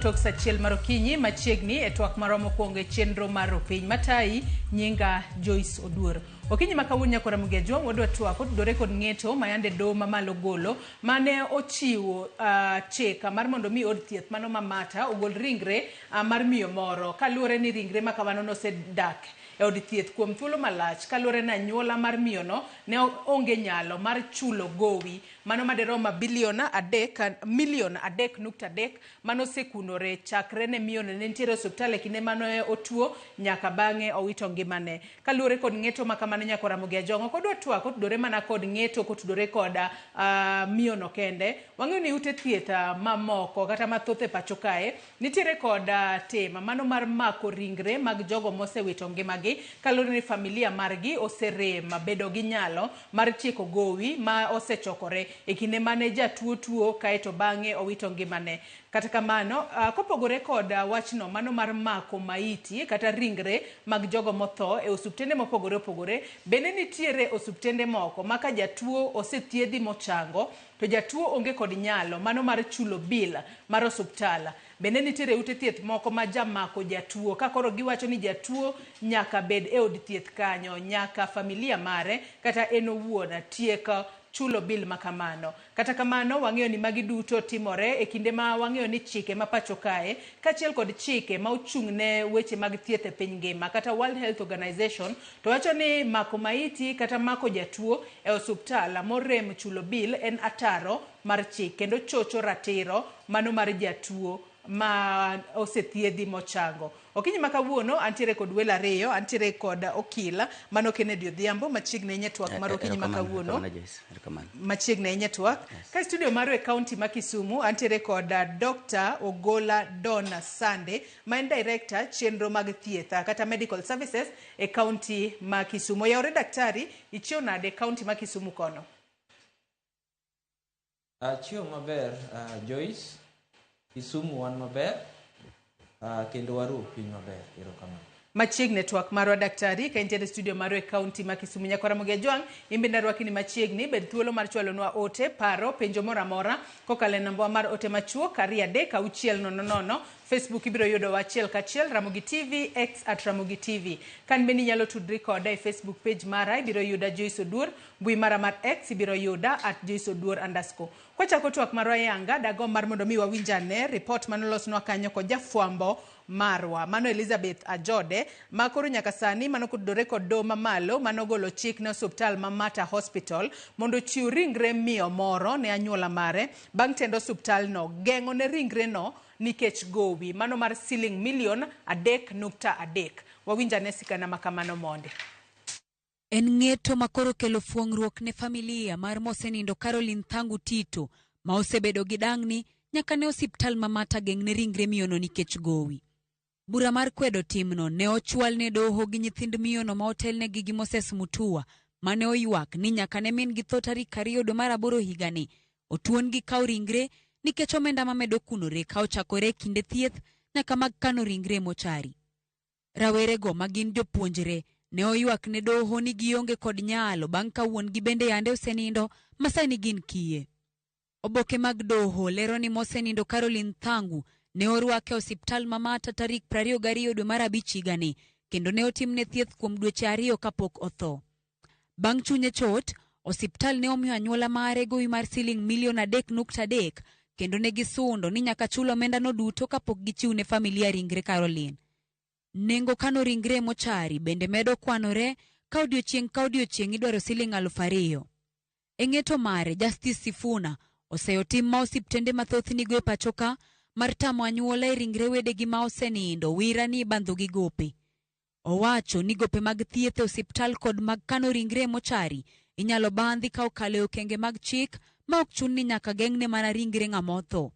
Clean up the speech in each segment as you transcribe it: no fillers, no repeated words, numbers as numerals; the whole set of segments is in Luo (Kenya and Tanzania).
Tok sa achiel mar okinyi machiegni e twak marwa mokwongo e chenro mar Ropiny Matayi, nyinga Joyce Oduor. Okinyi ma kawuono nyakora Mugejo wadwa twak otudore kod ng'eto ma yande doho mamalo golo mane ochiwo uh, chik mar mondo mi od thieth mano ma Mata ogol ringre uh, mar miyo moro kaluwore ni ringre ma kamano nosedak e od thieth kuom thuolo malach kaluwore ni anyuola mar miyono ne onge nyalo mar chulo gowi mano madirom bilion adek milion 3.3 mane osekunore chakre ne miyono ne nitiere e osiptal e kinde mane otuo nyaka bang'e owito ngimane. Kaluwore kod ng'eto ma kamano nyaka Ramogi Ajong' ok odwa twak otudore mana kod ng'eto kotudore kod uh, miyono kende. Wang'eyo ni ute thieth uh, mamoko kata mathoth e pacho kae nitiere kod uh, tim mano mar mako ringre mag jogo mosewito ngimagi kaluwore ni familia margi oserem bedo gi nyalo mar tieko gowi ma osechokore e kinde mane jatuo tuo kaeto bang'e owito ngimane. Kata kamano, kopogore kod wachno mano mar mako maiti kata ringre mag jogo motho e osuptende mopogore opogore, bende nitiere osuptende moko ma ka jatuo osethiedhi mochango to jatuo onge kod nyalo mano mar chulo bill mar osuptal. Bende nitiere ute thieth moko ma jamako jatuo ka koro giwacho ni jatuo nyaka bed e od thieth kanyo nyaka familia mare kata en owuon tiek chulo bill ma kamano. Kata kamano wang'eyo ni magi duto timore e kinde ma wang'eyo ni chike ma pacho kae kaachiel kod chike ma ochung' ne weche mag thieth e piny ngima kata World Health Organization to wacho ni mako maiti kata mako jatuo e osuptal morem chulo bill en ataro mar chik kendo chocho ratiro mano mar jatuo ma osethiedhi mochango. Okinyi ma kawuono antiere kod welo ariyo, antiere kod okil mano Kennedy Odhiambo machiegni ahinya e twak mar okinyi ma kawuono. Machiegni ahinya e twak. Ka e studio marwa e county ma Kisumu antiere kod Dr. Ogola Donna Sande ma en director chenro mag thieth kata medical services e county ma Kisumu. Oyawore daktari, ichiew nade e county ma Kisumu kono? Achiew maber uh, Joyce. Kisumu wan maber uh, kendo waruo piny maber. Erokamano. Machiegni e twak marwa daktari ka intiere studio marwa e kaunti ma Kisumu. Nyakwar Ramogi Ajwang', in bende arwaki ni machiegni, bed thuolo mar chwalonwa ote, paro, penjo moro amora kokalo e namba mar ote machuok 23600. Facebook ibiro yudowa achiel kachiel Ramogi TV, X at Ramogi TV. Kan bende inyalo tudri koda e Facebook page mara, ibiro yuda Joyce Oduor. Mbui mara mar X ibiro yuda at Joyce Oduor underscore. Kwachako twak marwa yanga, dagomb mar mondo mi wawinj ane report manolosnwa kanyo kod jafwambo marwa mano Elizabeth Ajode ma koro nyaka sani mano kotudore kod doho mamalo manogolo chik ne osuptal ma Mater Hospital mondo ochiw ringre miyo moro ne anyuola mare bang' tend osuptalno geng'o ne ringre no nikech gowi mano mar siling milion 3.3. Wawinj ane sigana ma kamano mondi. En ng'eto ma koro kelo fuong'ruok ne familia mar mosenindo Caroline Thangu Tito ma osebedo gi dang'ni nyaka ne osiptal ma Mata geng'ne ringre miyono nikech gowi. Bura mar kwedo timno ne ochwal ne doho gi nyithind miyono ma otelnegi gi Moses Mutua mane oywak ni nyaka ne min-gi tho tarik 2 dwe mar aboro higani otuon-gi kawo ringre nikech omenda mamedo kunore ka ochakore e kinde thieth nyaka mag kano ringre e mochari. Rawerego ma gin jopuonjre ne oywak ne doho ni gionge kod nyalo bang' ka wuon-gi bende yande osenindo ma sani gin kiye. Oboke mag doho lero ni mosenindo Caroline Thangu ne orwake e osiptal ma Mata tarik 22 dwe mar abich higani kendo ne otimne thieth kuom dweche ariyo kapok otho. Bang' chunye chot, osiptal ne omiyo anyuola mare gowi mar siling milion 3.3 kendo ne gisundo ni nyaka chul omendano duto kapok gichiw ne familia ringre Caroline. Nengo kano ringre e mochari bende medo kwanore ka odiochieng' ka odiochieng' idwaro siling 2000. E ng'eto mare, Justice Sifuna oseyo tim ma osiptende mathoth nigo e pachoka mar tamo anyuola e ringre wedegi ma osenindo wira ni ibandho gi gope. Owacho ni gope mag thieth e osiptal kod mag kano ringre e mochari inyalo bandhi ka okalo e okenge mag chik ma ok chun ni nyaka geng'ne mana ringre ng'ama otho.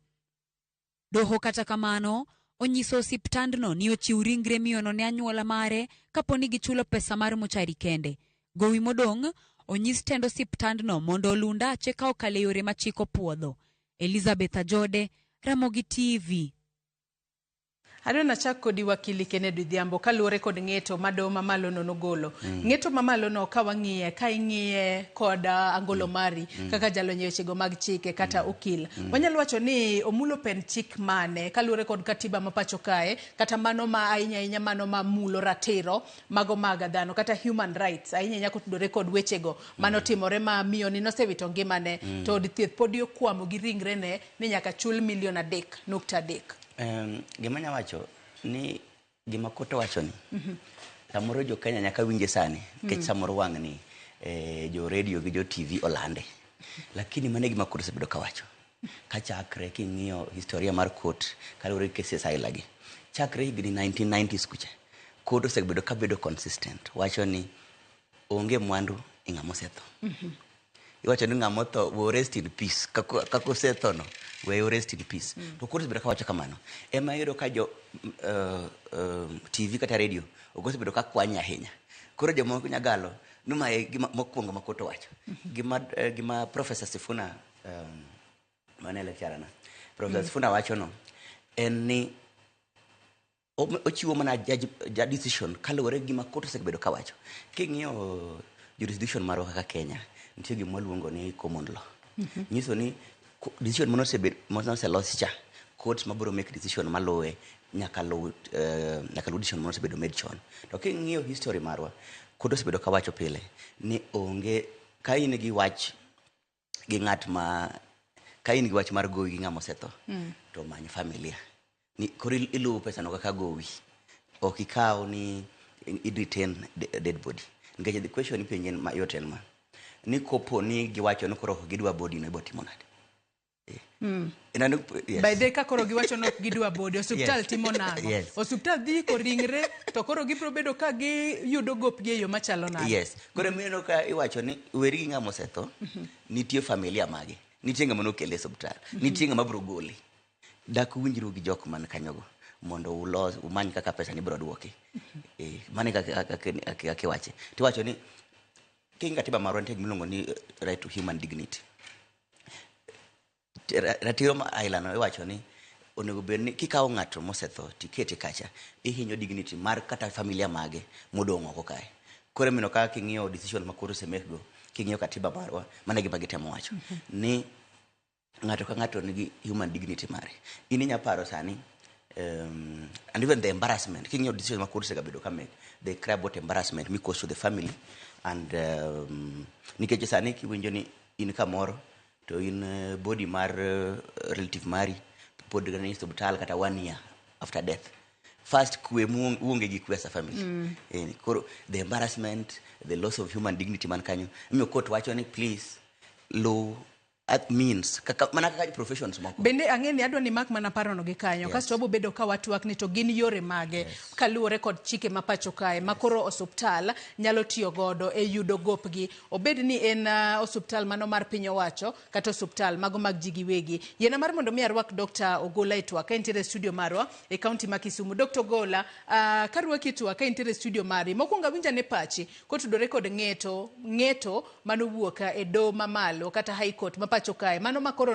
Doho kata kamano onyiso osiptandno ni ochiw ringre miyono ne anyuola mare kapo ni gichulo pesa mar mochari kende. Gowi modong' onyis tend osiptandno mondo oluw ndache ka okalo e yore ma chik opuodho. Elizabeth Ajode, Ramogi TV. Adwa nachak kodi wakili Kennedy Odhiambo kaluwore kod ng'eto ma doho mamalo no nogolo. Ng'eto mamalo no ka wang'iye, ka ing'iye kod angolo mari kaka jalony e wechego mag chike kata okil. Wanyalo wacho ni omulo pen chik mane kaluwore kod katiba ma pacho kae kata mano ma ahinya ahinya mano ma mulo ratiro mago mag dhano kata human rights ahinya ahinya kotudore kod wechego manotimore ma miyo ni nosewito ngimane to od thieth podi okwamo gi ringrene ni nyaka chul milion 3.3. Gima anya wacho ni gima court owacho ni samoro jo Kenya nyaka winje sani nikech samoro wang' ni jo radio gi jo TV olande, lakini mano e gima court osebedo kawacho kachakre. King'iyo historia mar court kaluwore gi cases aila gi chakre higni 1990s kucha, court osebedo kabedo consistent wacho ni onge mwandu e ng'ama osetho. Iwacho ni ng'ama otho we rest in peace, kaka osetho no we rest in peace. To court osebedo kawacho kamano, ema iyudo ka jo TV kata radio ok osebedo ka kwanye ahinya. Koro jomoko nyagalo ni mae gima mokwongo ma court owacho. Gima Professor Sifuna, mane lecturer na, Professor Sifuna wacho no en ni ochiwo mana judge decision kaluwore gi gima court osebedo kawacho. King'iyo jurisdiction marwa kaka Kenya, nitie gima waluongo ni common law. Nyiso ni decision manoselos cha, court mabiro make decision maluwe nyaka luw decision manosebedo made chon. To king'iyo history marwa, court osebedo kawacho pile ni onge ka in gi wach gi ng'at ma ka in gi wach mar gowi gi ng'ama osetho to many familia ni koro iluwo pesano kaka gowi, ok ikaw ni i retain dead body, nikech the question ipenje en mayot, en ma ni kopo ni giwacho ni koro ok gidwa body no, ibo timo nade? Yes. By the ka koro giwacho ni ok gidwa body, osiptal timo nang'o? Osiptal dhi iko ringre to koro gibiro bedo ka giyudo gopgi e yo machalo nade? Yes, koro mineno ka iwacho ni weri gi ng'ama osetho, nitie familia mage, nitie ng'ama nokele e osiptal, nitie ng'ama biro gole. Dak uwinjru gi jok man kanyogo mondo ulos umany kaka pesa ni biro duoki. Mano e kaka iwache. Tiwacho ni king'i katiba marwa, nitie gimiluongo ni right to human dignity. Ratiro ma aila no iwacho ni onego bed ni kikawo ng'ato mosetho tikete kacha, ihinyo dignity mar kata familia mage modong' oko kae. Koro mineno kaka king'iyo decision ma koro osemake go, king'iyo katiba marwa, mano e gima gitemo wacho ni ng'ato ka ng'ato nigi human dignity mare. In inya paro sani, and even the embarrassment, king'iyo decision ma koro osegabedo ka make, they cry about embarrassment mi cause to the family and nikech sani kiwinjo ni in kamoro to in body mar relative mari pod ni osiptal kata one year after death, first kwe uonge gi kwe as a family. Koro the embarrassment, the loss of human dignity man kanyo, imiyo court wacho ni please luw at means kaka mana kaka professions moko. Bende ang'e ni adwa ni mak mana parono gi kanyo. Kasto wabo bedo ka watwak ni to gin yore mage kaluwore kod chike ma pacho kae ma koro osuptal nyalo tiyo godo e yudo gopgi, obed ni en osuptal mano mar piny owacho kata osuptal mago mag ji giwegi. Yiena mar mondo mi arwak Dr. Ogola e twak ka entiere e studio marwa e kaunti ma Kisumu. Dr. Ogola, karwaki e twak ka entiere e studio mari, mokwongo awinj ane pachi kotudore kod ng'eto manowuok e doho mamalo kata High Court ma pacho kae mano ma koro